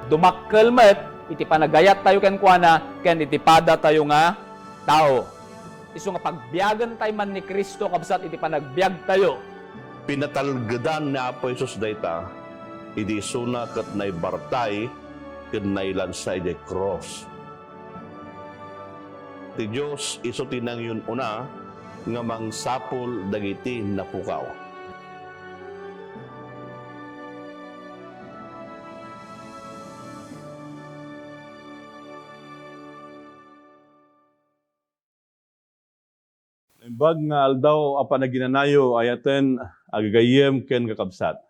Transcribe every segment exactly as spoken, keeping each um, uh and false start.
Dumakkel met iti panagayat tayo kenkuana ken iti pada tayo nga tao. Isu nga pagbiagen tayo man ni Cristo, kabsat, iti panagbiag tayo. Pinatalgedan ni Apo Jesus dayta, idi isuna ket naibartay ken nailansa idiay krus. Ti Dios isu ti nangyun-una nga mangsapul dagiti napukaw. Naimbag nga aldaw a panaginanayo, ayaten a gagayyem ken kakabsat.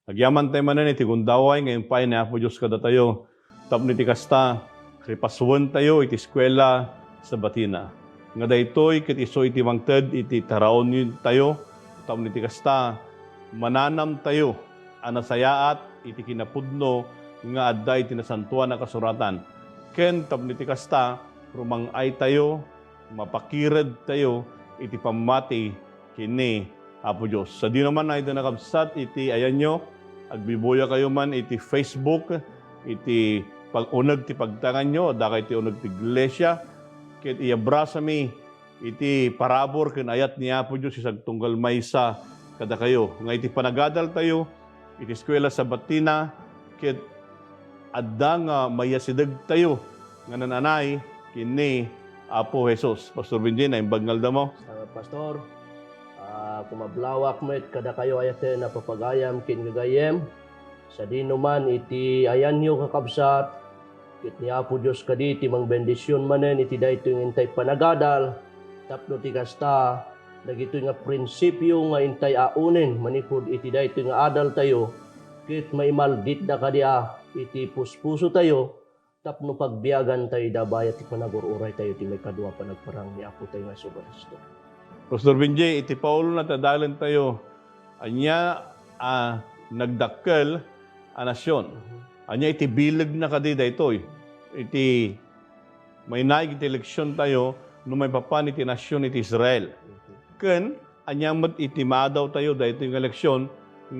Agyamantay manen iti gundaway nga impay ni Apo Dios kadatayo, tapno iti kasta, ripasuen tayo iti eskuela Sabatina. Nga daytoy ket isu iti mangted iti taraon tayo, tapno iti kasta, mananam tayo a nasayaat iti kinapudno nga adda iti Nasantoan a Kasuratan. Ken tapno iti kasta, rumang-ay tayo, mapakired tayo iti pammati ken ni Apo Dios. Sadino man, ay da nakabsat iti ayanyo, agbibuya kayo man iti Facebook, iti pag-uneg ti pagtanganyo, adda kayo ti uneg ti iglesia, ket iyabrasami iti parabur ken ayat ni Apo Dios iti agtunggal maysa kadakayo. Nga iti panagadal tayo iti eskuela Sabatina, ket adda nga mayasideg tayo nga nananay ken ni Apo Jesus. Pastor Benji, naimbag nga aldaw mo. Salamat, Pastor. Ah, kumablawak met kadakayo, ayaten a papagayam ken gagayyem. Sadino man iti ayanyo, kakabsat, ket ni Apo Dios kadi ti mangbendision manen iti daytoy nga intay panagadal, tapno ti kasta, dagitoy nga prinsipio nga intay aunen manipud iti daytoy nga adaltayo, ket maimalditda kadi a iti puspusotayo, tapno pagbiagantayo ida bayat ti panagur-uraytayo ti maikadua a panagparang ni Apotayo nga Jesu-Cristo. Pastor Benji, iti paulona ti adalentayo, ania a nagdakkel a nasion? Ania iti bilegna kadi daytoy? Iti mainaig iti eleksiontayo no maipapan iti nasion iti Israel. Ken ania met iti maadawtayo daytoy nga eleksyon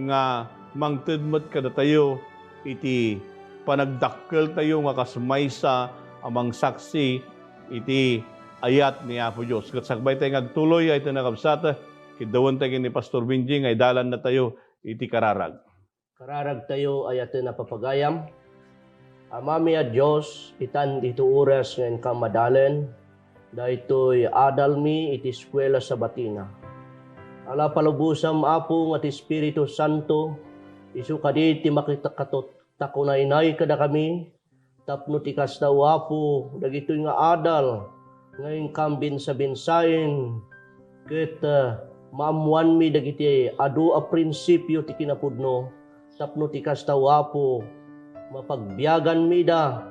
nga mangted met kadatayo iti panagdakkeltayo nga kas maysa a mangsaksi iti ayat ni Apo Dios. Ket sakbaytay nga agtuloy, ay ti nakabsat, kiddawentayo ken ni Pastor Benji nga idalannatayo iti kararag. Kararagtayo, ayaten a papagayam. Amami a Dios, itan dito oras nga inka madalen, daytoy adalmi iti eskuela Sabatina. Ala palubosam, Apo, nga ti Espiritu Santo, isu kadi ti makitakatot takunaynay kadakami, tapno ti kasta, O Apo, dagitoy nga adal nga inkam binsa-binsaen, ket, ah, maammoanmi dagiti adu a prinsipio ti kinapudno, tapno ti kasta, O Apo, mapagbiaganmi ida,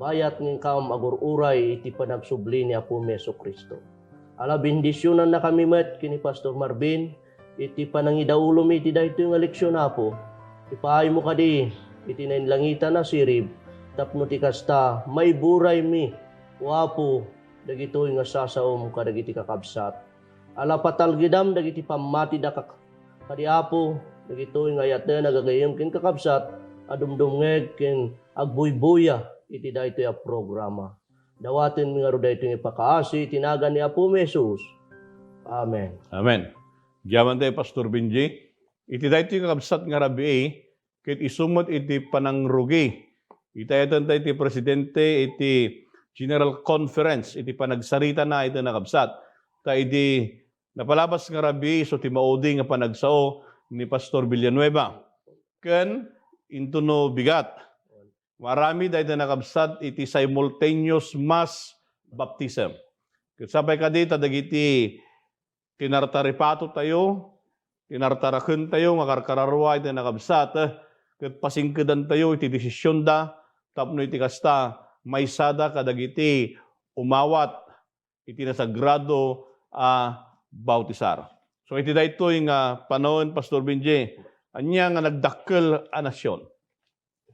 bayat nga inkam agur-uray iti panagsubli ni Apomi Jesu-Cristo. Ala, bendisionannakami met ken ni Pastor Marvin, iti panangidaulomi iti daytoy nga leksion, Apo. Ipaaymo kadi iti nainlangitan a sirib, tapno ti kasta, maiburaymi, O Apo, dagitoy nga sasaom kadagiti kakabsat. Ala, patalgedam dagiti pammatida kak-, kadi, Apo, dagitoy nga ayaten a gagayyem ken kakabsat a dumdumngeg ken agbuybuya iti daytoy a programa. Dawatenmi ngarud daytoy nga ipakaasi iti nagan ni Apomi Jesus. Amen. Amen. Agyamantay, Pastor Benji. Iti daytoy nga kabsat nga rabii, ket isu met iti panangrugi. Ita ayatentayo ti presidente iti General Conference, iti panagsaritana iti nakabsat. Ta idi napalabas nga rabii, isu ti maudi nga panagsao ni Pastor Villanueva. Ken intono bigat. Maaramid dayta nakabsat iti simultaneous mass baptism. Ket sapay kadi ta dagiti tinartaripatotayo, tinartarakentayo nga karkararua iti nakabsat, ket pasingkedantayo iti desisionda tapno iti kasta, maysada kadagiti umawat iti nasagrado a bautisar. So, iti daytoy nga panawen, Pastor Benji, ania nga nagdakkel a nasion?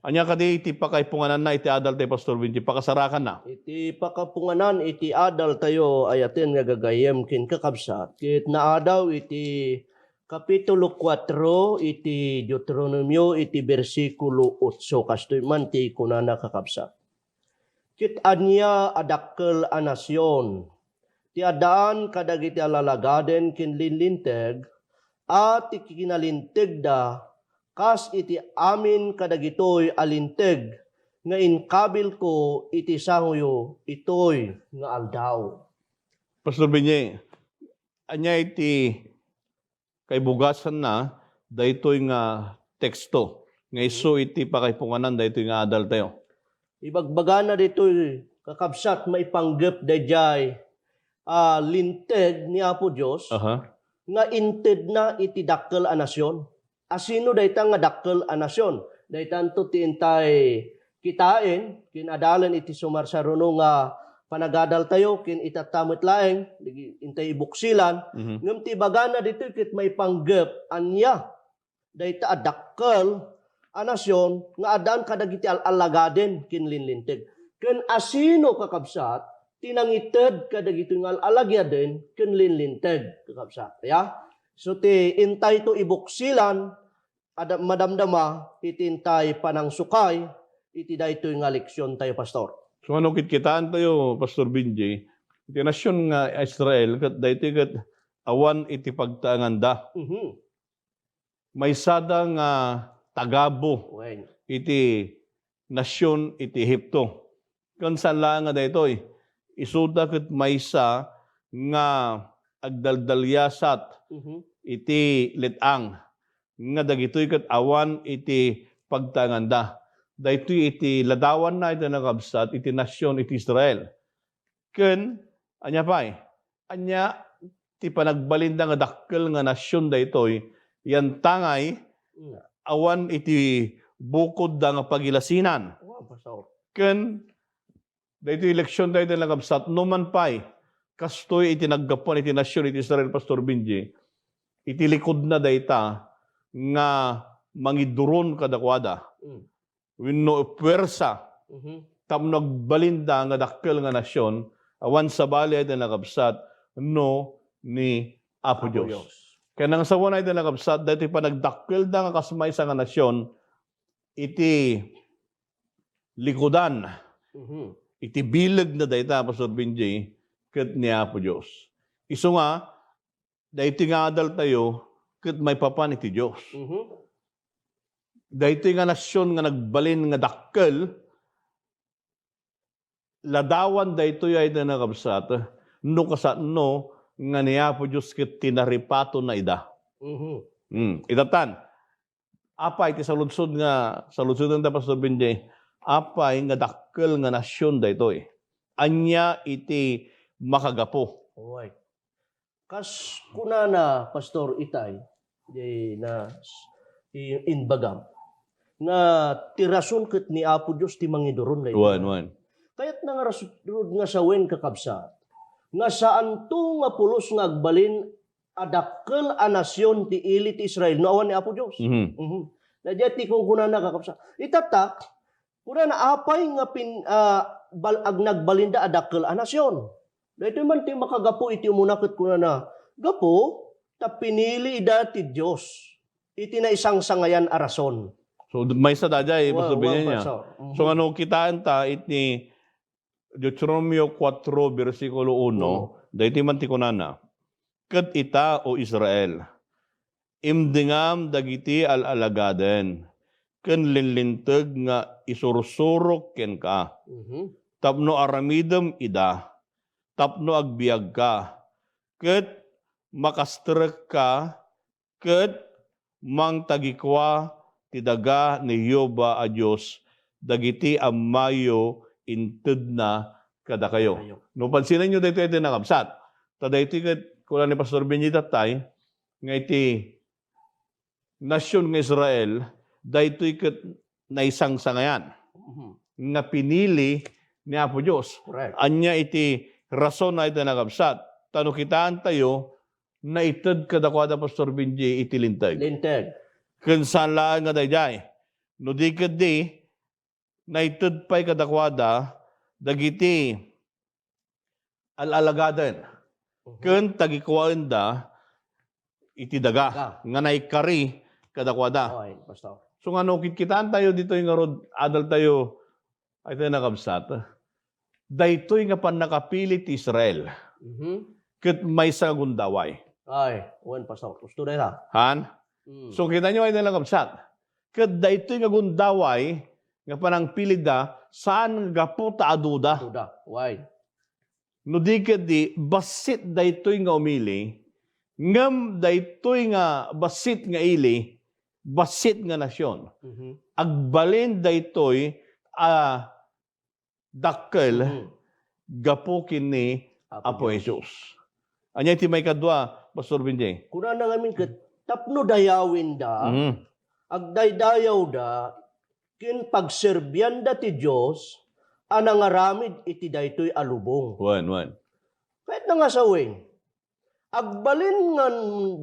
Ania kadi iti pakaipungananna iti adaltayo, Pastor Benji? Pakasarakanna. Iti pakapunganan iti adaltayo, ayaten nga gagayyem ken kakabsat, ket naadaw iti Kapitulo kuatro iti Deuteronomio, iti bersikulo otso, kastoy man ti kunana, kakabsat. Ket ania a dakkel a nasion ti addaan kadagiti al-alagaden ken linlinteg, a ti kinalintegda kas iti amin kadagitoy a linteg nga inkabilko iti sangoyo itoy nga aldaw. Pastor Benye, ania iti kaibugasanna daytoy nga teksto nga isu iti pakaipunganan daytoy nga adaltayo? Ibagbagana ditoy, kakabsat, maipanggep daydiay a linteg ni Apo Dios Aha. nga intedna iti dakkel a nasion. Asino dayta nga dakkel a nasion? Daytanto ti intay kitaen ken adalen iti sumarsaruno nga panagadaltayo ken itatta met laeng, intay ibuksilan. Mhm. Ngem ti ibagana ditoy ket maipanggep ania dayta a dakkel a nasion nga addaan kadagiti al-alagaden ken linlinteg. Ken asino, kakabsat, ti nangited kadagitoy nga al-alagaden ken linlinteg, kakabsat? Ya? So, ti intayto ibuksilan, ada-, madamdama iti intay panangsukay iti daytoy nga leksiontayo, Pastor. So, ano, kitkitaentayo, Pastor Benji, iti nasion nga Israel, ket daytoy ket awan iti pagtaenganda. Mhm. Maysada nga tagabu Wen. iti nasion iti Egipto. Ken saan laeng nga daytoy, isuda ket maysa nga agdaldaliasat Mhm. iti let-ang, nga dagitoy ket awan iti pagtaenganda. Daytoy iti ladawanna iti nakabsat iti nasion iti Israel. Ken ania pay? Ania ti panagbalinda nga dakkel nga nasion daytoy, yantangay Mm. awan iti bukodda nga pagilasinan. Wow, Pastor. Ken daytoy leksion daytoy nakabsat, no man pay, kastoy iti naggapuan iti nasion iti Israel, Pastor Benji, iti likudna dayta nga mangiduron kadakuada. Mm. Wenno puwersa Mhm. tapno agbalinda nga dakkel nga nasion, awan sabali a iti nakabsat no ni Apo Apo Dios. Dios. Ken nangsawan a iti nakabsat, daytoy panagdakkelda nga kas maysa nga nasion, iti likudan, Mhm. iti bileg na dayta, Pastor Benji, ket ni Apo Dios. Isu nga, daytoy nga adaltayo ket maipapan iti Dios. Mhm. Daytoy nga nasion nga nagbalin nga dakkel, ladawan daytoy a iti nakabsat, no kasano nga ni Apo Dios ket tinaripatonna ida. Mhm. Hmm, itatan. Apay ti saludsod nga, saludsodenta, Pastor Benji, apay nga dakkel nga nasion daytoy? Ania iti makagapu? Oy. Kas kunana, Pastor Itay, di na i-, imbagam, nga ti rason ket ni Apo Dios ti mangiduron daytoy. Wen, wen. Kayatna nga rason nga sawen, kakabsat, nga saanto nga pulos nga agbalin a dakkel a nasion ti ili ti Israel no awan ni Apo Dios. Mhm. Mhm. Daydiay ti kunkunana, kakabsat. Itatta, kunana, apay nga pin-, ah, bal-, ag-, nagbalinda a dakkel a nasion? Daytoy man ti makagapu iti umuna ket kunana, gapu ta pinili ida ti Dios iti naisangsangayan a rason. So, maysa daydiay, Wa-, Pastor Benny, wow, niya. Pastor. Mhm. So, ano, kitaen ta iti Deuteronomio kuatro, bersikulo uno, Uno. daytoy man ti kunana, "Ket ita, O Israel, imdengam dagiti al-alagaden ken linlinteg nga isursurok kenka, Mhm. tapno aramidem ida, tapno agbiagka, ket makastrekka ket mangtagikua ti daga ni Jehovah a Dios dagiti ammayo intedna kadakayo." Ayo. No, pansinenyo daytoy iti nakabsat. Ta daytoy ket kuna ni Pastor Benji tattay nga iti nasion nga Israel, daytoy ket naisangsangayan Mhm. nga pinili ni Apo Dios. Correct. Ania iti rason na iti nakabsat? Ta no kitaentayo, naited kadakuada, Pastor Benji, iti linteg. Linteg. Ken saan laeng nga daydiay. No di ketdi, naited pay kadakuada dagiti al-alagaden. Mhm. Ken tagikuaenda iti daga, daga, nga naikari kadakuada. Oy, Pastor. So nga no, kitkitaentayo ditoy ngarud, adaltayo, ay tayo nakabsat. Daytoy nga pannakapili ti Israel. Mhm. Ket maysa nga gundaway. Ay, wen, Pastor. Gusto na ita. Han? Mm. So, kita nyo, ay tayo nakabsat. Ket daytoy nga gundaway, nga panangpilida, saan nga gapu ta aduda. Aduda. Why? No di ketdi, bassit daytoy nga umili, ngem daytoy nga bassit nga ili, bassit nga nasion. Mhm. Agbalin daytoy a dakkel Mhm. gapu ken ni Apo Apo Dios. Jesus. Ania iti maikadua, Pastor Benji? Kunana ngamin ket, tapno dayawenda, Mhm. agdaydayawda, ken pagserbianda ti Dios a nangaramid iti daytoy a lubong. Wen, wen. Ket nangasawen, agbalin nga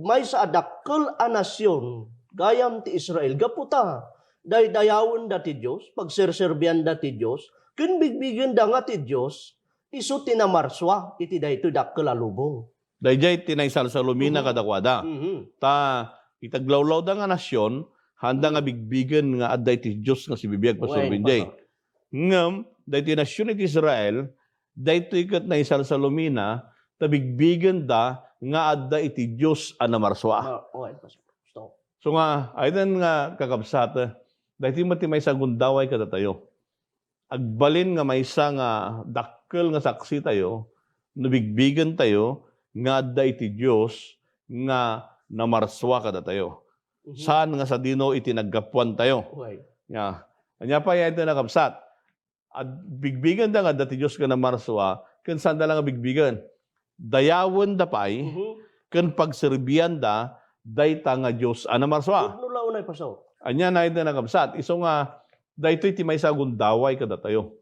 maysa a dakkel a nasion gayam ti Israel, gapu ta daydayawenda ti Dios, pagserserbianda ti Dios, ken bigbigenda nga ti Dios, isu ti namarsua iti daytoy dakkel a lubong. Daydiay ti naisalsalumina Mhm. kadakuada. Mhm. Ta iti aglawlawda nga nasion, haanda nga Mhm. bigbigen nga adda iti Dios nga sibibiag, Pastor Wen, Benjay. Pastor. Ngem, daytoy nasion iti Israel, daytoy ket naisalsalumina, ta bigbigenda nga adda iti Dios a namarsua. Ma-, wen, Pastor. Stop. So nga, ayden nga kakabsat, daytoy met ti maysa gundaway kadatayo. Agbalin nga maysa nga dakkel nga saksitayo no bigbigentayo nga adda iti Dios nga namarsua kadatayo. Mhm. Saan nga sadino iti naggapuantayo. Uy. Nga, ania pay iti nakabsat? Ad-, bigbigenda nga adda ti Dios nga namarsua, ken saanda la nga bigbigen. Dayawenda pay, Mhm. ken pagserbianda dayta nga Dios a namarsua. Pudno la unay, Pastor. Ania na iti nakabsat? Isu nga, daytoy ti maysa a gundaway kadatayo.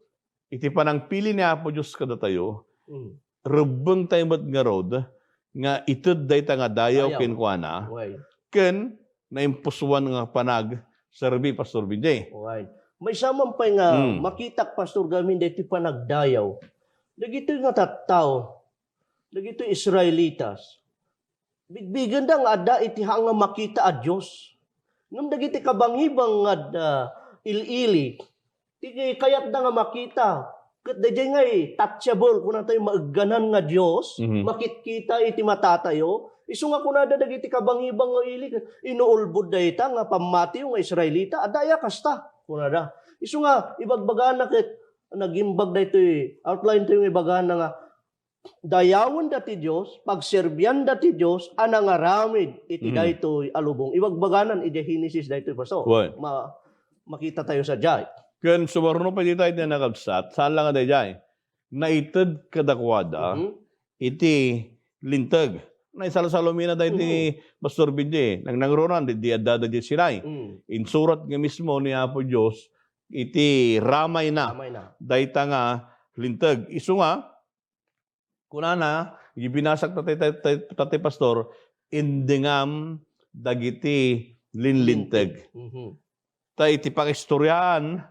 Iti panangpili ni Apo Dios kadatayo, Mm. rebbengtayo met ngarud nga ited dayta nga dayaw Dayaw. kenkuana, Uy. ken naimpusuan nga panagserbi, Pastor Benjay. Uy. Maysa man pay nga Mm. makitak, Pastor, gamin daytoy panagdayaw. Dagitoy nga tattao, dagitoy Israelitas, bigbigenda nga adda iti haan nga makita a Dios. Ngem dagiti kabangibang nga adda il-ili, ti kayatda nga makita, ket daydiay ngay touchable, kunatayo, maegganan nga Dios, Mhm. makitkita iti matatayo. Isu nga kunada dagiti kabangibang nga ili, inuulbod dayta nga pammatiyo nga Israelita, adda aya kasta, kunada. Isu nga ibagbagana ket nagimbag daytoy outline tayo nga ibagana nga dayawenda ti Dios, pagserbianda ti Dios a nangaramid iti Mhm. daytoy a lubong. Ibagbaganan idiay Genesis daytoy, Pastor. Wen. Ma-, makita tayo sadiay. Ken sumaruno pay dita iti nakabsat, saan la nga daydiay. Naited kadakuada Mhm. iti linteg. Naisalsalumina daytoy Mhm. Pastor Benji. Nangnangruna, di, di addada di Sinai. Mm. Insurat nga mismo ni Apo Dios iti ramayna. Ramayna. Dayta nga linteg. Isu nga, kunana, iti binasak tatay, tatay, tatay Pastor, indengam dagiti linlinteg. Mhm. Ta iti pangistoriaan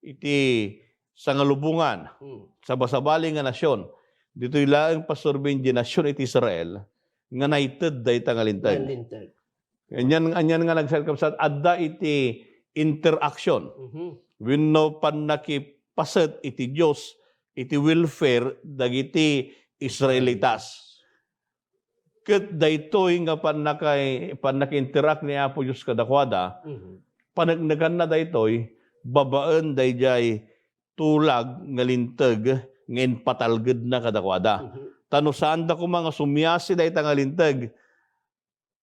iti sangalubongan, Hmm. sabasabali nga nasion, ditoy laeng, Pastor Benji, nasion iti Israel, nga naited dayta nga linteg. Nga linteg. Anian, anian nga nagsalikabsat, adda iti interaction. Mhm. Wenno pannakipaset iti Dios, iti welfare dagiti Israelitas. Ket daytoy nga pannakay-, pannaki-interact ni Apo Dios kadakuada, Mhm. paneknekanna daytoy babaen daydiay tulag nga linteg nga impatalgedna kadakuada. Mhm. Ta no saanda koma nga sumiasi dayta nga linteg,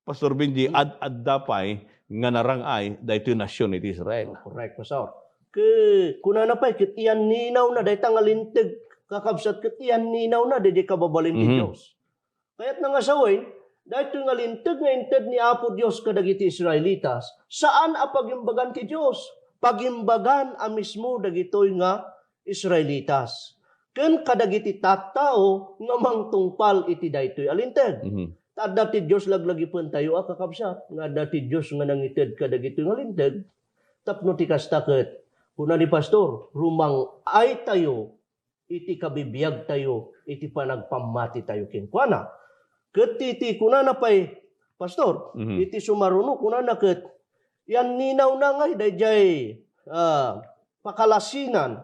Pastor Benji, Mhm. ad-adda pay nga narang-ay daytoy nasion iti Israel. Oh, correct, Pastor. Ke-, kunana pay, ket iyaninawna dayta nga linteg, kakabsat, ket iyaninawna daydiay kababalin ti Mhm. Dios. Kayatna nga sawen, daytoy nga linteg nga inted ni Apo Dios kadagiti Israelitas, saan a pagimbagan ti Dios. Pagimbagan a mismo dagitoy nga Israelitas ken kadagiti tattao nga mangtungpal iti daytoy a linteg. Mhm. Ta adda ti Dios laglagipentayo a kakabsat, nga adda ti Dios nga nangited kadagitoy nga linteg. Tapno ti kasta ket, kuna ni Pastor, rumang-aytayo iti kabibiagtayo, iti panagpammatitayo kenkuana. Ket ti, ti kunana pay, Pastor, Mhm. iti sumaruno, kunana ket, yan ninawna ngay dayjay, ah, pakalasinan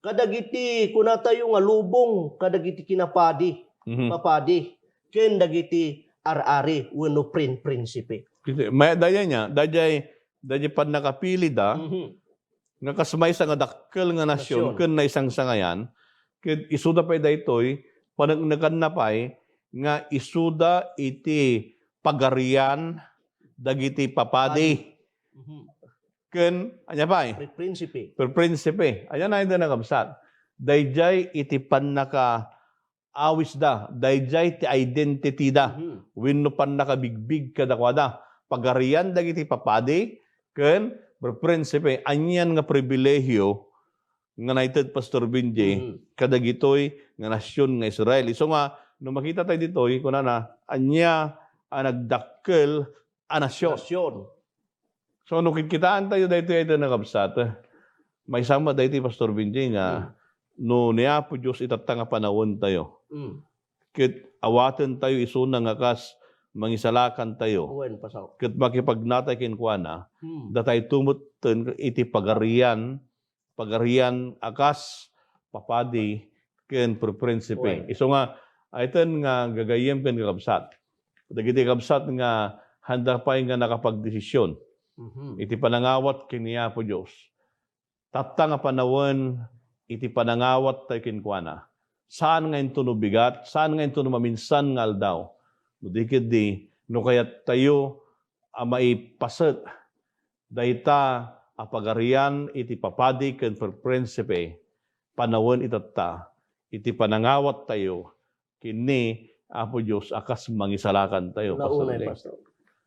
kadagiti kunatayo nga lubong kadagiti kinapadi, Mhm. papadi, ken dagiti ar-ari wenno prin-, prinsipe. Kasi, may, dayjay niya, dayjay, dayjay pannakapilida, Mhm. nga kas maysa nga dakkel nga nasion Nasion. ken naisangsangayan, ket isuda pay daytoy, paneknekanna pay nga isuda iti pagarian dagiti papadi. Padi. Mhm. Ken, ania pay? Pri-, prinsipe. Pri-, prinsipe. Ania na iti nakabsat? Dayjay iti pannaka awisda, dayjay ti identity da, Mhm. wenno pannakabigbig kadakuada. Pagarian dagiti papadi, ken prinsipe, anian nga pribilehiyo nga naited Pastor Benji, Mhm. kadagitoy nga nasion nga Israel. Isu nga, no makita tayo ditoy, kunana, ania a nagdakkel a nasion. Nasion. So, no kikitaentayo daytoy, ay, nakabsat, eh, maisama daytoy, Pastor Benji, nga Hmm. no ni Apo Dios itatta nga panawentayo, Hmm. ket awatentayo isuna nga kas mangisalakantayo, Wen, Pastor. ket makipagnatay kenkuana, Hmm. datay tumeten iti pagarian, pagarian a kas papadi ken prinsipe. Wen. Isu nga, ayten nga gagayyem ken kakabsat. Dagiti kabsat nga handa pay nga nakapagdesisyon Mhm. iti panangawat ken ni Apo Dios. Tatta nga panawen iti panangawat tayo kenkuana. Saan nga intono bigat, saan nga intono maminsan nga aldaw. No di ketdi, no kayat tayo a maipaset dayta a pagarian iti papadi ken prinsipe, panawen itatta iti panangawat tayo ken ni Apo Dios a kas mangisalakan tayo, Pastor Unay, Dave. Pastor.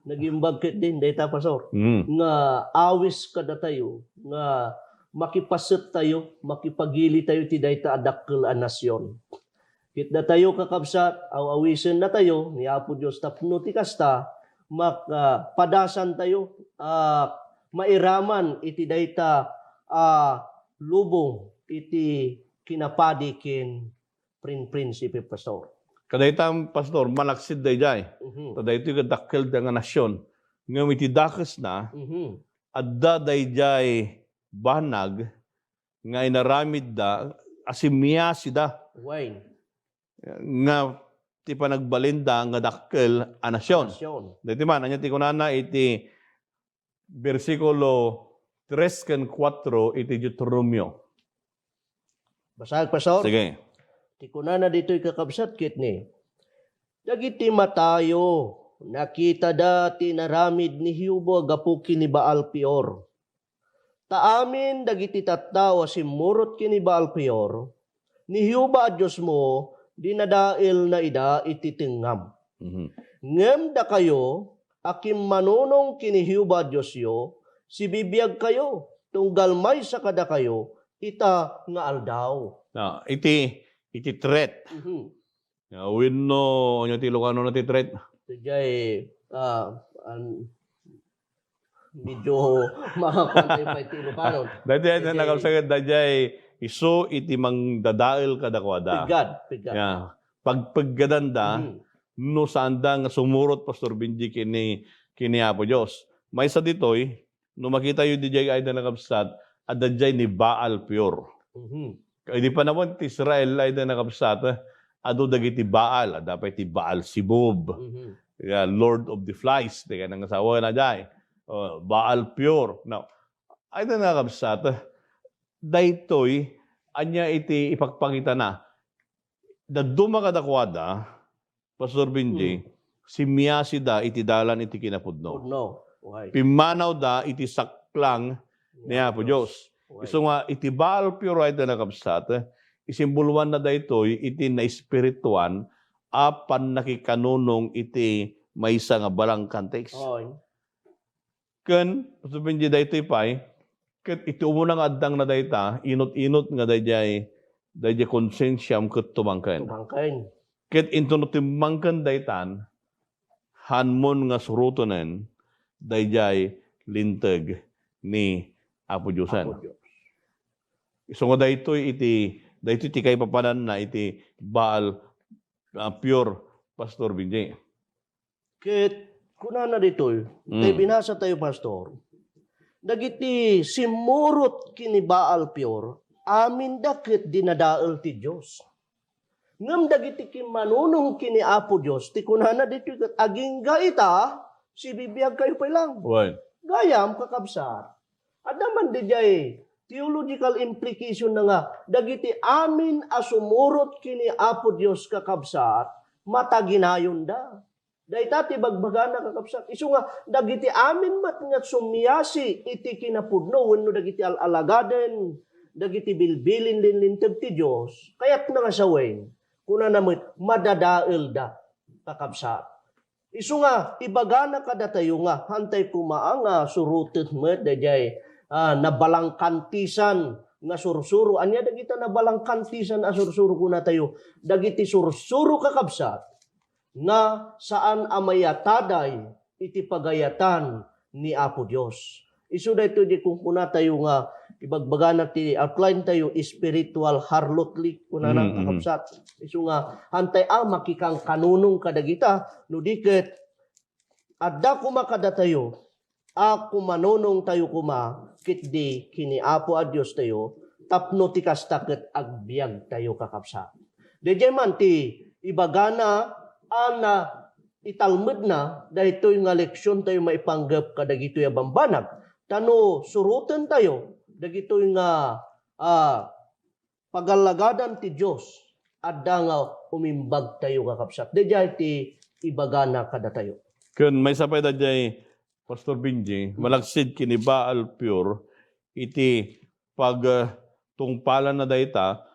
Nagimbag ketdin dayta, Pastor, Mm. nga awis kadatayo, nga makipaset tayo, makipagili tayo ti dayta a dakkel a nasion. Ket datayo, kakabsat, aw-awisen natayo ni Apo Dios tapno ti kasta, mak-, ah, padasan tayo, ah, mairaman iti dayta, ah, lubong iti kinapadi ken prin-, prinsipe, Pastor. Kadayta, Pastor, malaksid dayjay. Mhm. Ta daytoy ket dakkel da nga nasion. Ngem iti dakesna, Mhm. adda dayjay banag nga inaramidda a simmiasida Wen. nga ti panagbalinda nga dakkel a nasion. Nasion. Daytoy man, ania ti kunana iti bersikulo tres ken kuatro iti Deuteronomio. Basag, Pastor. Sige. Ti kunana ditoy, kakabsat, ket ni, dagiti matayo, nakitada ti inaramid ni Jehovah gapu ken ni Baal-Peor. Ta amin dagiti tattao a simmurot ken ni Baal-Peor, ni Jehovah a Diosmo, dinadaelna ida iti tengngam. Mhm. Ngem dakayo a kimmanunong ken ni Jehovah a Diosyo, sibibiagkayo, tunggal maysa kadakayo ita nga aldaw. Ah, iti, iti threat. Mhm. Ya, wenno, ania ti Ilocano na ti threat? Dayjay, ah, an-, medyo makakuan tayo pay ti Ilocano. Dayjay, Dayjay. Nakabsat, dayjay isu iti mangdadael kadakuada. Peggad, peggad. Ya, pagpeggadanda, Mhm. no saanda nga sumurot, Pastor Benji, ken ni, ken ni Apo Dios. Maysa ditoy, no makitayo dayjay, ay, nakabsat, adda dayjay ni Baal-Peor. Mhm. Idi panawen ti Israel, ay, nakabsat, adu dagiti Baal, adda pay ti Baal-Zebub, Mhm. ya, Lord of the Flies, ti kayat nga asawana jay. Oh, Baal-Peor. Now, ay, nakabsat, daytoy, ania iti ipakpakitana? Dadduma kadakuada, Pastor Benji, Hmm. simmiasida iti dalan iti kinapudno. Pudno. Okay. Pimmanawda iti saklang ni Apo Dios. Okay. Isu nga iti Baal-Peor, ay, nakabsat, isimboloanna daytoy iti naespirituan a pannakikanunong iti maysa nga balangkanteks. Oy. Ken, Pastor Benji, daytoy pay, ket iti umuna nga addangna dayta, inut-inut nga dayjay, dayjay konsensiam ket tumangken. Tumangken. Ket intono timmangken daytan, haanmon nga surotonen dayjay linteg ni Apo Diosen. Apo Dios. Isu nga daytoy iti, daytoy ti kaipapananna iti Baal, ah, Peor, Pastor Benji. Ket Kunana ditoy, mm, tay binasa tayo, Pastor, dagiti simmurot kini Baal Peor, aminda ket dinadael ti Dios. Ngem dagiti kimmanunong kini Apo Dios, ti kunana ditoy ket, agingga ita, sibibiag kayo pay lang. Wen. Gayam, kakabsat. Adda man didiay theological implication na nga, dagiti amin a sumurot kini Apo Dios, kakabsat, mataginayonda. Dayta ti bagbagana, kakabsat. Isu nga, dagiti amin met nga sumiasi iti kinapudno wenno dagiti al-alagaden, dagiti bilbilin linlinteg ti Dios, kayatna nga sawen, kunana met, madadaelda, kakabsat. Isu nga, ibagana kadatayo nga, hantay koma nga suroten met daydiay, ah, nabalangkantisan nga sursuro. Ania dagita nabalangkantisan a sursuro, kunatayo? Dagiti sursuro, kakabsat, nga saan a mayataday iti pagayatan ni Apo Dios. Isu daytoy di kunkunatayo nga ibagbagana ti outline tayo, spiritual harlotry, kunana, mm, mm, kakabsat. Isu nga, hantay a makikankanunong kadagita, no di ket, adda koma kadatayo, a kumanunongtayo koma ketdi kini Apo a Diostayo, tapno ti kasta ket agbiagtayo, kakabsat. Daydiay man ti ibagana a na italmedna daytoy nga leksiontayo maipanggep kadagitoy a bambanag. Ta no surotentayo dagitoy nga, ah, pagallagadan ti Dios, adda nga umimbagtayo, kakabsat. Daydiay ti ibagana kadatayo. Ken maysa pay daydiay, Pastor Benji, mm, malaksid kini Baal Peor iti pag, ah, tungpalanna dayta,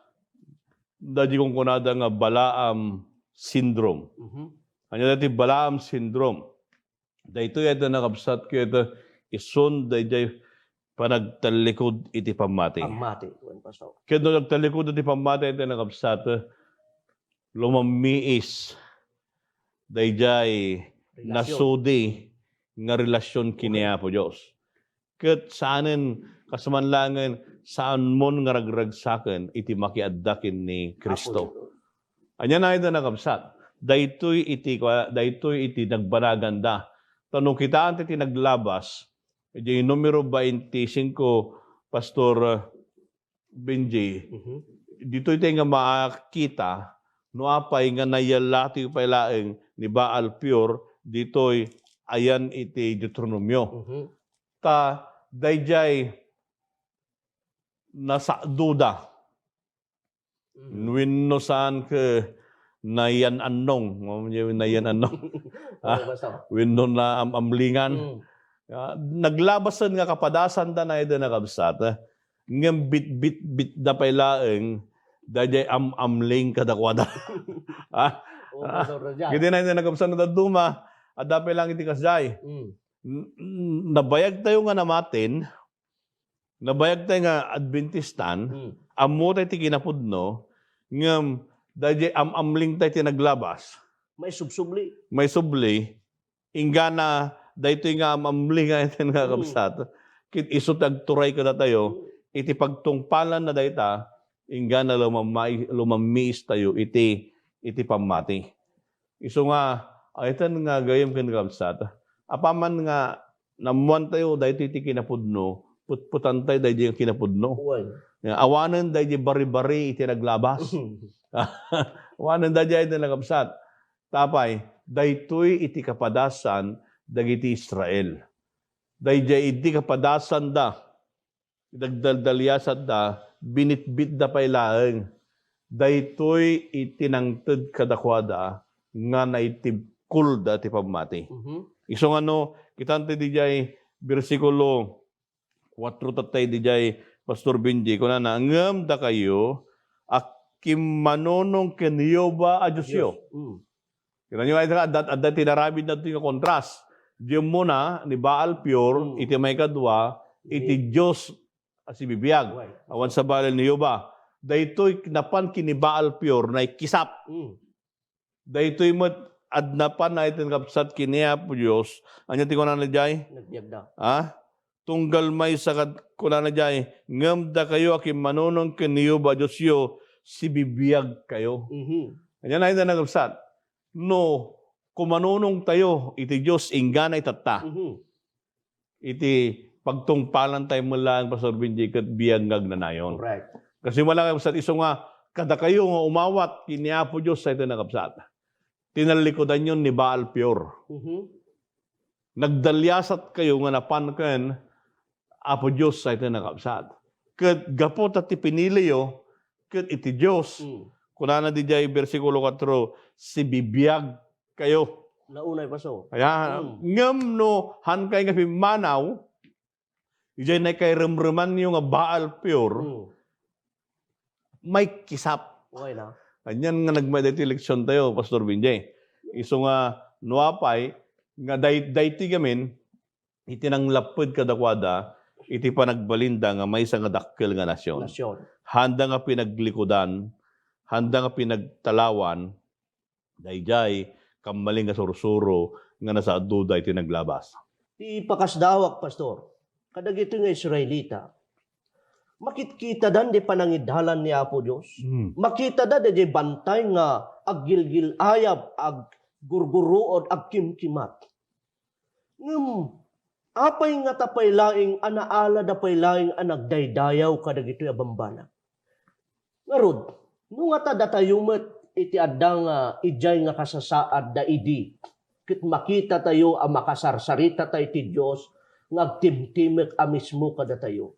daydiay kunkunada nga Balaam syndrome. Mhm. Ania daytoy Balaam syndrome? Daytoy iti nakabsat ket isun daydiay panagtallikud iti pammati. Pammati, wen, Pastor. Ket no nagtallikud iti pammati iti nakabsat, lumammiis daydiay relasyon, nasudi nga relasyon ken ni Apo Dios. Ket saanen, kas man laengen, saanmon nga ragragsaken iti makiadda ken ni Cristo. Apo Dios. Ania na ida nakabsat? Daytoy iti, daytoy iti nagbanaganda. Ta no kitaen ti naglabas, idiay numero twenty-cinco, Pastor, uh, Benji, mhm, ditoy tay nga makita no apay nga nayallati pay laeng ni Baal Peor ditoy ayan iti Deuteronomio. Mhm. Ta daydiay nasakdoda. Mm. Wenno saan ket nayan-annong, nayan-annong. Ah, wenno naam-amlingan. Mm. Ah, naglabasen nga kapadasanda na ida nakabsat, eh. Ngem bitbitbitda pay laeng, daydiay am-amling kadakuada. Ah, oo, ah, Pastor Rajay. Ket na ida nakabsat nga dadduma, adda pay laeng iti kasdiay. Mm. N-, n-, nabayagtayo nga namatin, nabayagtay nga Adventistan, mm, ammotay ti kinapudno, ngem daydiay am-amlingtay ti naglabas. Maisubsubli. Maisubli, inggana daytoy nga am-amling nga iti nga, mm, kabsat. Ket isu ti agturay kadatayo, mm, iti pagtungpalan na dayta, inggana lumamai-, lumammiistayo iti, iti pammati. Isu nga, ayten nga gayyem ken kabsat. Apaman nga naammoantayo daytoy ti kinapudno, putputantay daydiay nga kinapudno. Wen. Nga awanen daydiay bari-bari iti naglabas. Awanen daydiay ti nagkabsat. Tapay, daytoy iti kapadasan dagiti Israel. Daydiay idi kapadasanda, dagdaldaliasatda, binitbitda pay laeng. Daytoy iti nangted kadakuada nga naitibkolda ti pammati. Mhm. Isu nga no, kitan ti didiay bersikulo kuatro tattay didiay, Pastor Benji, kunana, "Ngem dakayo, a kimmanunong ken Jehovah a Diosyo." Dios. Mm. Kita nyo, adda, adda, adda ti inaramidna ditoy nga kontras. Diay ummuna ni Baal Peor, mm, iti maikadua, iti, mm, Dios a sibibiag. Wen. Awan sabali ni Jehovah. Daytoy napan ken ni Baal Peor, naikisap. Mm. Daytoy met, adda pan napan iti nakabsat ken ni Apo Dios. Ania ti kunana diay? Nagbiagda. Ha? Tunggal maysa kad kunana diay, "Ngem dakayo a kimmanunong ken ni Jehovah Diosyo, sibibiagkayo." Mhm. Ania na ida nakabsat? No, kumanunongtayo iti Dios inggana itatta. Mhm. Iti pagtungpalantayo met laeng, Pastor Benji, ket biag nga agnanayon. Correct. Kasi malakay, Pastor, isu nga kadakayo nga umawat ken ni Apo Dios, daytoy, nakabsat. Tinallikudanyo ni Baal Peor. Mhm. Nagdaliasatkayo nga napan ken Apo Dios, daytoy, nakabsat. Ket gapu ta ti piniliyo ket iti Dios, Mm. kunana didiay bersikulo kuatro, "Sibibiagkayo." Naunay, Pastor. Kaya, Mm. ngem no hankay nga pimmanaw, idiay nakairemremanyo nga Baal Peor, Mm. maikisap. Okay na. Anian nga nagmay daytoy leksiontayo, Pastor Benji. Isu nga, no apay, nga day-, daytoy gamin, iti nanglapped kadakuada, iti panagbalinda nga maysa nga dakkel nga nasion. Nasion. Haanda nga pinaglikudan, haanda nga pinagtalawan, daydiay, kammalin nga sursuro nga nasaadda iti naglabas. Ti pakasdawak, Pastor, kadagitoy nga Israelita, makitkitadan di panangidalan ni Apo Dios. Hmm. Makitada daydiay bantay nga aggilgil-ayab, aggurguruod, agkimkimat. Ngem, apay ngata pay laeng a naalada pay laeng a nagdaydayaw kadagitoy a bambanag? Ngarud, no ngata datayo met iti adda nga idiay nga kasasaadda idi, ket makitatayo a makasarsarita tayo ti Dios nga agtimtimek a mismo kadatayo.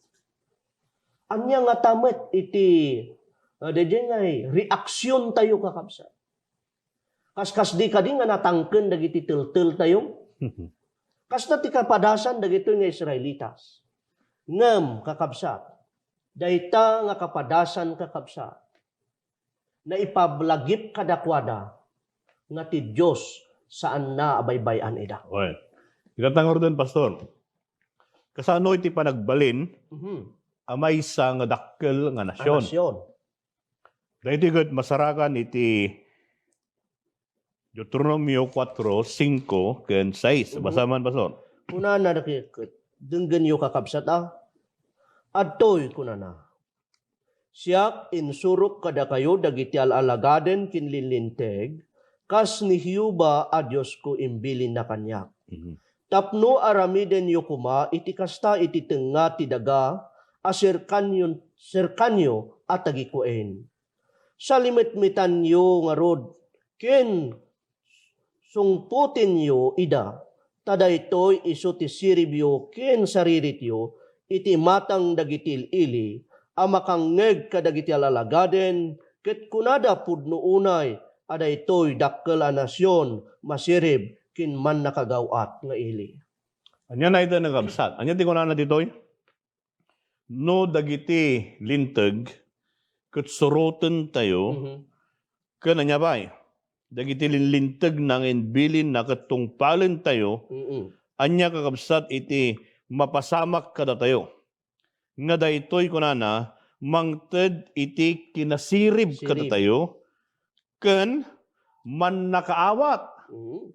Ania ngata met iti, ah, daydiay nga reaksyon tayo, kakabsat? Kaskasdi kadi nga natangken dagiti telteltayo? Kasta ti kapadasan dagitoy nga Israelitas. Ngem, kakabsat, dayta nga kapadasan, kakabsat, naipablagip kadakuada nga ti Dios saanna a baybay-an ida. Well, ita ta ngaruden, Pastor. Kasano iti panagbalin Mhm. a maysa nga dakkel nga A nasion? nasion. Daytoy ket masarakan iti Deuteronomio kuatro, singko, ken sais. Mhm. Basa man, Pastor. Kunana dagiti ket, denggenyo, kakabsat, a. Adtoy, kunana, "Siak, insurok kadakayo dagiti al-alagaden ken linlinteg, kas ni Jehovah a Diosko imbilinna kaniak. Mhm. Tapno aramidenyo koma iti kasta iti tengnga ti daga a serkanyo, serkanyo a tagikuin. Salimetmetanyo ngarud ken sungpotenyo ida, ta daytoy isu ti siribyo ken sarirityo iti imatang dagiti il-ili a makangngeg kadagiti al-alagaden, ket kunada pudno unay a daytoy dakkel a nasion, masirib ken mannakagaw-at nga ili." Ania dayta, nakabsat? Ania ti kunana ditoy? No dagiti linteg ket surotentayo, Mhm. ken ania pay, dagiti linlintegna nga imbilinna ket tungpalentayo, Mm-mm. ania, kakabsat, iti mapasamak kadatayo? Nga daytoy, kunana, mangted iti kinasirib Sirib. kadatayo ken mannakaawat. Mm.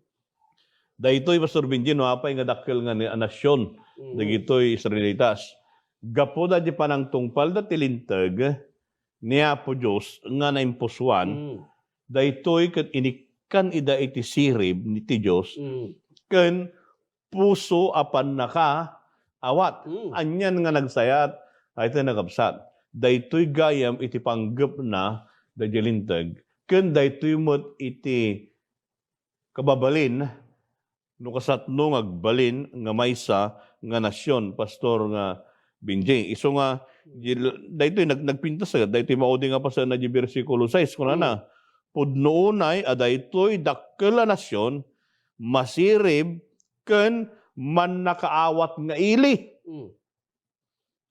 Daytoy, Pastor Benji, no apay nga dakkel nga ni-, a nasion Mm. dagitoy Israelitas. Gapu daydi panangtungpalda ti linteg ni Apo Dios nga naimpusoan, Mm. daytoy ket inikkan ida iti sirib ni ti Dios Mm. ken puso a pannakaawat. Mm. Anian nga nagsayat, daytoy, nakabsat. Daytoy gayam iti panggepna daydi linteg, ken daytoy met iti kababalin, no kasatno nga agbalin nga maysa nga nasion, Pastor nga Benji. Isu nga, di-, daytoy nag-, nagpintas, daytoy maudi nga pasen na di bersikulo sais, kunana, Mm. "Pudno unay a daytoy dakkel a nasion, masirib ken mannakaawat nga ili." Mm.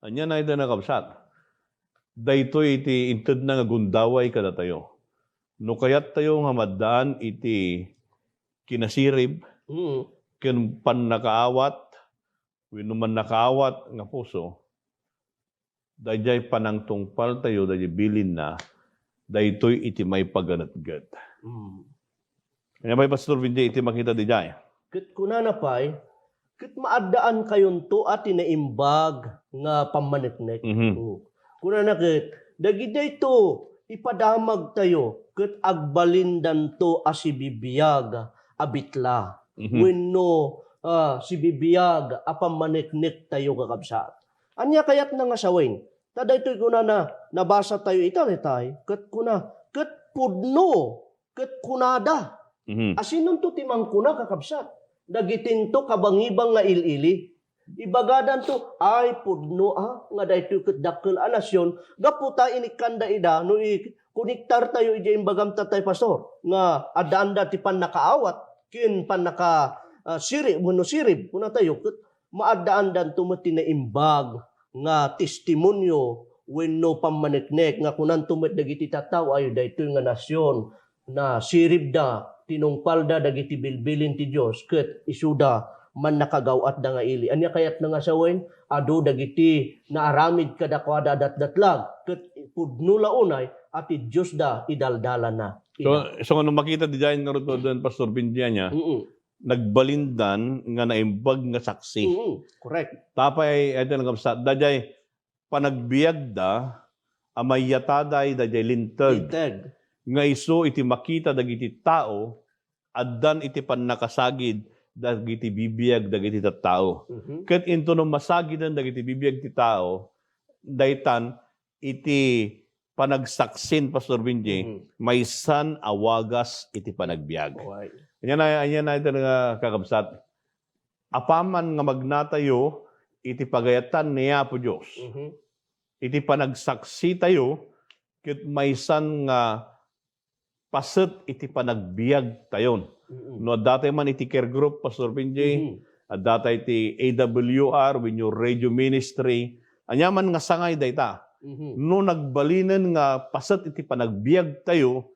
Ania dayta, nakabsat? Daytoy iti intedna nga gundaway kadatayo. No kayattayo nga maddaan iti kinasirib Mm. ken pannakaawat wenno mannakaawat nga puso, daydiay panangtungpaltayo daydiay bilinna, daytoy iti maipaganetget. Mm. Ania pay, Pastor Benji, iti makita daydiay? Ket kunana pay, ket maaddaankayon to a ti naimbag nga pammaneknek. Mhm. O. Kunana ket, dagidayto ipadamagtayo ket agbalindanto a sibibiag a bitla, Mhm. wenno, ah, sibibiag a pammaneknektayo, kakabsat. Ania kayatna nga sawen? Ta daytoy kunana, nabasatayo ita, ket kuna, ket pudno, ket kunada. Mhm. Asinonto ti mangkuna, kakabsat? Dagitinto kabangibang nga il-ili. Ibagadanto, "Ay, pudno a, nga daytoy ket dakkel a nasion," gapu ta inikkanda ida no i-, konektartayo idiay imbagam tatay, Pastor, nga addaanda ti pannakaawat ken pannaka-, ah, sirib, wenno sirib, kunatayo, ket maaddaandanto met ti naimbag nga testimonio wenno pammaneknek nga kunanto met dagiti tattao, "Ay, daytoy nga nasion, nasiribda, tinungpalda dagiti bilbilin ti Dios, ket isuda, mannakagaw-atda nga ili." Ania kayatna nga sawen? Adu dagiti naaramid kadakuada a datdatlag, ket pudno la unay a ti Diosda idaldalana. So, Ina. So, no makita diay ngarud, Pastor Benji, ania? Mm. Nagbalindan nga naimbag nga saksi. Mm, correct. Tapay, ito nga kabsat, daydiay panagbiagda a mayataday daydiay linteg. Linteg. Nga isu iti makita dagiti tao, addan iti pannakasagid dagiti bibiag dagiti tattao. Mhm. Ket intono masagiden dagiti bibiag ti tao, daytan iti panagsaksin, Pastor Benji, Mhm. maysan a wagas iti panagbiag. Uy. Ania na, ania na iti nga kakabsat? Apaman nga magnatayo iti pagayatan ni Apo Dios, Mhm. iti panagsaksitayo, ket maysan nga paset iti panagbiagtayon. Mm-mm. No addatay man iti care group, Pastor Benji, Mhm. addatay ti A W R, wenno radio ministry, aniaman nga sangay dayta. Mhm. No nagbalinen nga paset iti panagbiagtayo,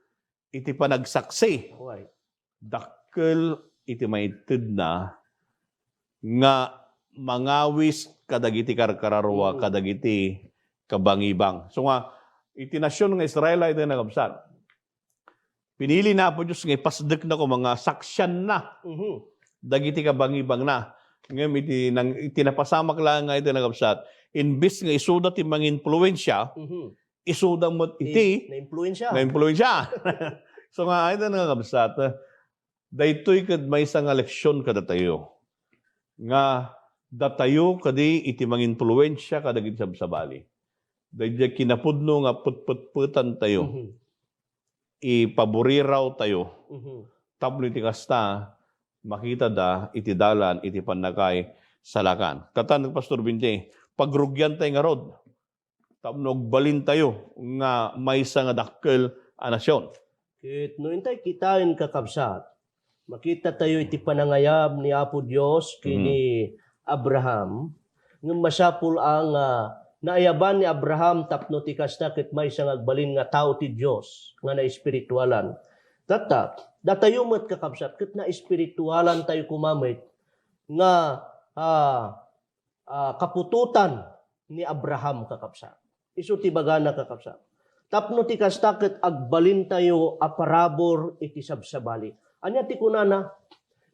iti panagsaksi, Uy. dakkel iti maitedna nga mangawis kadagiti karkararua, Mm. kadagiti kabangibang. So nga, iti nasion nga Israel ay iti nakabsat. Pinili na Apo Dios nga ipasdek na koma nga saksianna Mhm. dagiti kabangibangna. Ngem iti nang-, iti napasamak laeng nga iti nakabsat, imbes nga isuda ti manginpluensia, Mhm. isuda met iti Ti-, naimpluensia. naimpluensia. So nga, ay, ito nga kabsat, daytoy ket maysa nga leksion kadatayo, nga datayo kadi iti manginpluensia kadagiti sabsabali. Daydiay kinapudno nga petpetpetantayo, Mhm. ipaburirawtayo, Mhm. tapno iti kasta, makitada iti dalan iti pannakaisalakan. Katan, Pastor Benji, pagrugiantay ngarud, tapno agbalintayo nga maysa nga dakkel a nasion. Ket no intay kitaen, kakabsat, makitatayo iti panangayab ni Apo Dios ken Mhm. ni Abraham, ngem masapul a nga naayaban ni Abraham tapno ti kasta ket maysa nga agbalin nga tao ti Dios nga naespiritualan. Tatta, datayo met, kakabsat, ket naespiritualantayo koma met nga, ah, ah, kaputotan ni Abraham, kakabsat. Isu ti bagana, kakabsat. Tapno ti kasta ket agbalintayo a parabur iti sabsabali. Ania ti kunana?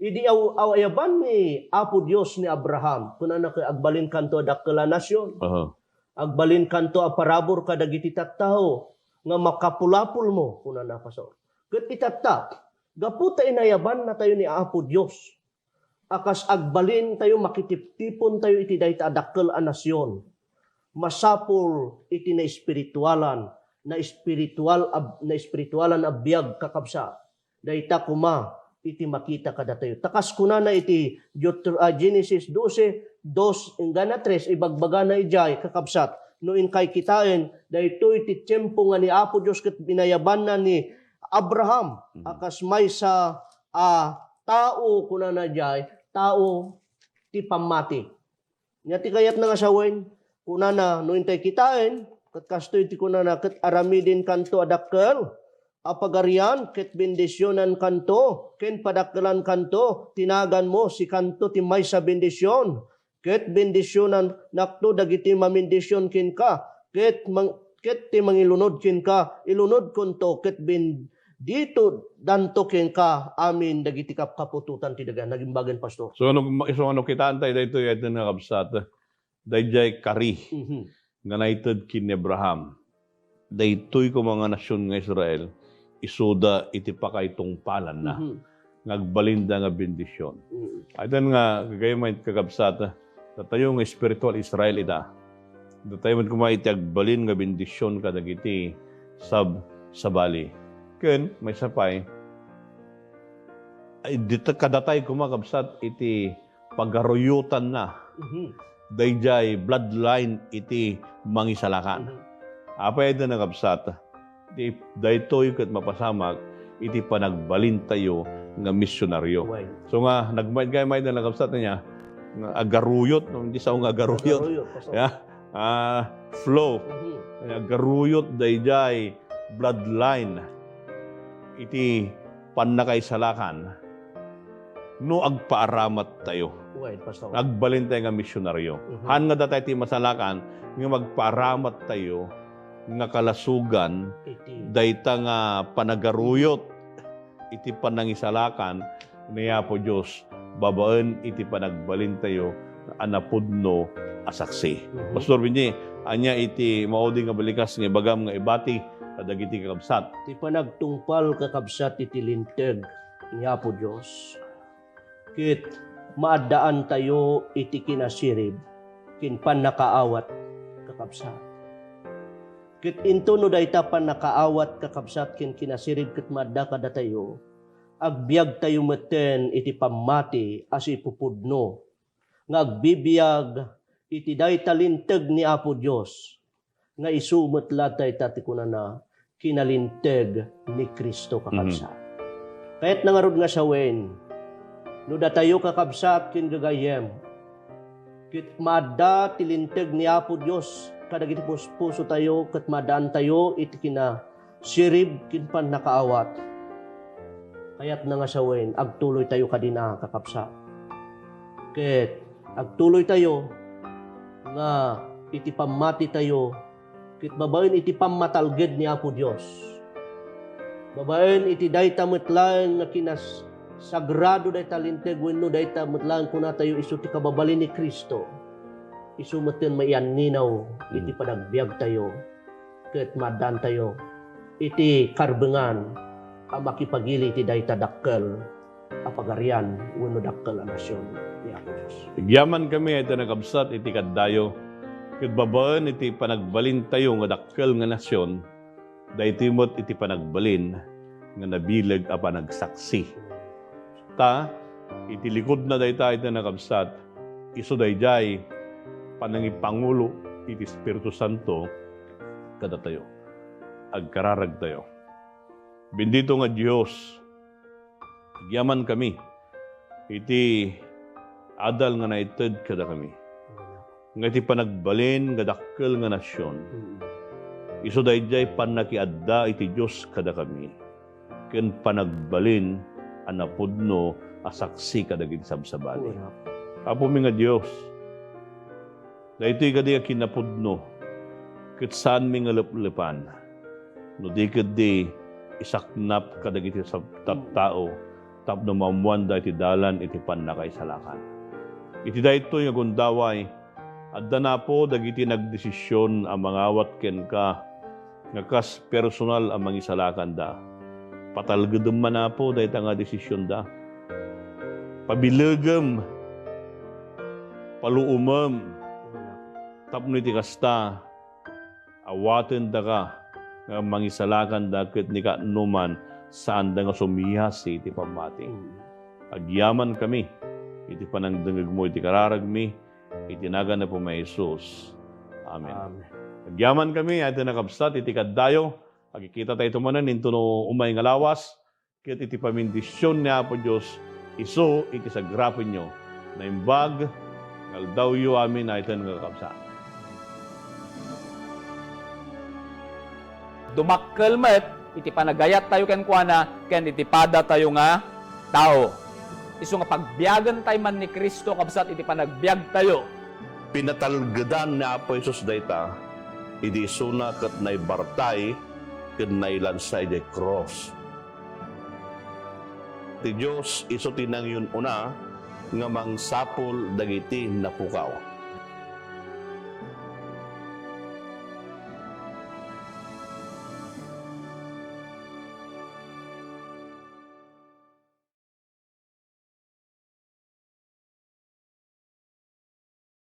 Idi aw-, aw-, ayaban ni Apo Dios ni Abraham, kunana ket, "Agbalinkanto a dakkel a nasion. Aha. Agbalinkanto a parabur kadagiti tattao nga makapulapulmo," kunana, Pastor. Ket itatta, gapu ta inayabannatayo ni Apo Dios, a kas agbalintayo, makitiptipontayo iti dayta a dakkel a nasion. Masapul iti naespiritualan, naespiritual a, naespiritualan a biag, kakabsat. Dayta koma iti makita kadatayo. Ta kas kunana iti Deuter-, ah, Genesis doce, dos enggana tres, ibagbagana idiay, kakabsat, no inkay kitaen, daytoy ti tiempo nga ni Apo Dios ket binayabanna ni Abraham, Mhm. a kas maysa a tao, kunana diay, tao ti pammati. Nia ti kayatna nga sawen, kunana, no intay kitaen, ket kastoy ti kunana, "Ket aramidenkanto a dakkel a pagarian, ket bendisionankanto, ken padakkelankanto ti naganmo, sikanto ti maysa bendision." Ket bendisionannakto dagiti mamindision kenka, ket mang-, ket ti mangilunod kenka, ilunodkonto, ket benditodanto kenka amin dagiti kapkaputotan ti daga. Nagimbagan, Pastor. So, ano, so, ano, kitaen tayo daytoy, ito nga kabsat, daydiay kari Mhm. nga naited ken ni Abraham. Daytoy koma nga nasion nga Israel, isuda iti pakaitungpalanna. Mhm. nga agbalinda nga bendision. Mm. Ayten nga, gagayyem met, kakabsat, datayo nga espiritual Israel ita. Datayo met koma iti agbalin nga bendision kadagiti sab-, sabali. Ken, maysa pay, ay, dita-, kadatay koma, kabsat, iti pagaruyotanna. Mhm. Daydiay bloodline iti mangisalakan. Mhm. Apay iti nakabsat? Ti daytoy ket mapasamak iti panagbalintayo nga misionaryo. Wen. So nga, nagmaid kay maid na nakabsat niya, nga agaruyot, no? Hindi sao nga agaruyot. Agaruyot, pastor. Ya? Ah, flow. Mhm. Nga agaruyot daydiay bloodline iti pannakaisalakan. No agpaaramat tayo, Wen, pastor. Agbalin tayo nga misionaryo. Mhm. Haan nga datay ti masalakan nga magpaaramat tayo nga kalasogan Iti. Dayta nga panagaruyot iti panangisalakan ni Apo Dios babaen iti panagbalintayo a napudno a saksi. Mhm. Pastor Benji, ania iti maudi nga balikas nga ibagam nga ibati kadagiti kakabsat? Ti panagtungpal, kakabsat, iti Linteg ni Apo Dios. Ket maaddaantayo iti kinasirib ken pannakaawat, kakabsat. Ket inton no dayta pannakaawat, kakabsat, ken kinasirib ket maadda kadatayo, agbiagtayo metten iti pammati a sipupudno nga agbibiag iti dayta Linteg ni Apo Dios, nga isu met la dayta ti kunana, kinalinteg ni Cristo, kakabsat. Mhm. Kayatna ngarud nga sawen, no datayo, kakabsat ken gagayyem, ket maadda ti Linteg ni Apo Dios kadagiti puspusotayo ket maaddaantayo iti kinasirib ken pannakaawat, kayatna nga sawen, agtuloytayo kadina, kakabsat. Ket agtuloytayo nga iti pammatitayo ket babaen iti pammatalged ni Apo Dios, babaen iti dayta met laeng nga kinas-, sagrado dayta Linteg wenno dayta met laeng kunatayo isu ti kababalin ni Cristo, isu metten maianninaw iti Mm. panagbiagtayo ket maaddaantayo iti karbengan a makipagili iti dayta dakkel a pagarian wenno dakkel a nasion ni Apo Dios. Agyamankami, ay ti nakabsat iti kaddayo, ket babaen iti panagbalintayo nga dakkel nga nasion, daytoy met iti panagbalin nga nabileg a panagsaksi. Ta, iti likudna dayta, ay ti nakabsat, isu daydiay panangipangulo iti Espiritu Santo kadatayo. Agkararagtayo. Bendito nga Dios, agyamankami iti adal nga naited kadakami, nga iti panagbalin nga dakkel nga nasion, isu daydiay pannakiadda iti Dios kadakami, ken panagbalin a napudno a saksi kadagiti sabsabali. Apomi nga Dios, daytoy kadi a kinapudno, ket saanmi nga leplepan, no di ketdi isaknap kadagiti sab-, tattao tapno maammoanda iti dalan iti pannakaisalakan. Iti daytoy nga gundaway, adda, Apo, dagiti nagdesision a mangawat kenka nga kas personal a mangisalakanda. Patalgedem man, Apo, dayta nga desisionda. Pabilegem, paluomem, tapno iti kasta, awatendaka nga mangisalakanda ket ni kaanoman saanda nga sumiasi iti pammati. Mm. Agyamankami iti panangdengngegmo iti kararagmi, iti nagan ni Apomi a Jesus. Amen. Amen. Agyamankami, ay ti nakabsat iti kaddayo, agkikitatayo manen intono umay nga lawas, ket iti pamindision ni Apo Dios isu iti sagrapenyo. Naimbag nga aldawyo amin, ay ti nakabsat. Dumakkel met iti panagayattayo kenkuana ken iti padatayo nga tao. Isu nga pagbiagentayo man ni Cristo, kabsat, iti panagbiagtayo. Pinatalgedan ni Apo Jesus dayta idi isuna ket naibartay ken nailansa idiay krus. Ti Dios isu ti nangyun-una nga mangsapul dagiti napukaw.